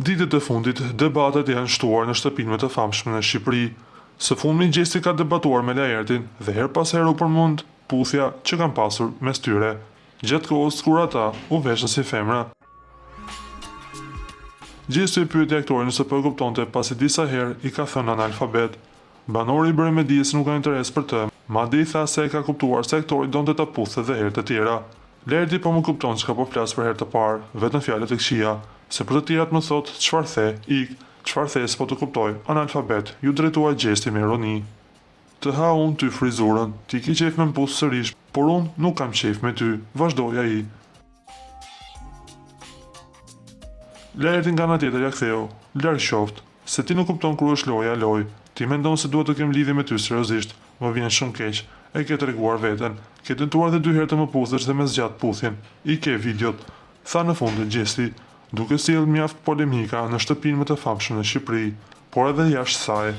Ditët e fundit, debatet janë shtuar në shtëpinë më të famshme në Shqipëri. Së fundmi Gjesti ka debatuar me Laertin dhe herë pas here u përmend puthja që kanë pasur mes tyre, gjatë kohës kur ata u veshën si femra. Gjesti e pyeti aktorin nëse po e kuptonte pasi disa herë i ka thënë analfabet. Banori i bëri me dije se nuk ka interes për të, madje i tha se e ka kuptuar se aktori donte ta puthte dhe herë të tjera. Laerti po më kupton çka po flas për herë të parë, vetëm fjalët e këqija, se për të tjerat më thotë çfarë the, ik, çfarë the s'po të kuptoj, analfabet, iu drejtua Gjesti me ironi. Të ha unë ty frizurën, ti ke qejf me më puth sërish, por unë nuk kam qejf me ty, vazhdoi ai. Laerti nga ana tjetër ia ktheu, Larg qoftë, se ti nuk kupton kur është loja lojë, ti mendon se dua të kem lidhje me ty seriozisht, më vjen shumë keq, e ke treguar veten, ke tentuar dhe dy herë të më puthësh dhe me zgjat puthjen, i ke videot, tha në fund Gjesti, duke sjellë mjaft polemika në shtëpinë më të famshme në Shqipëri, por edhe jashtë saj.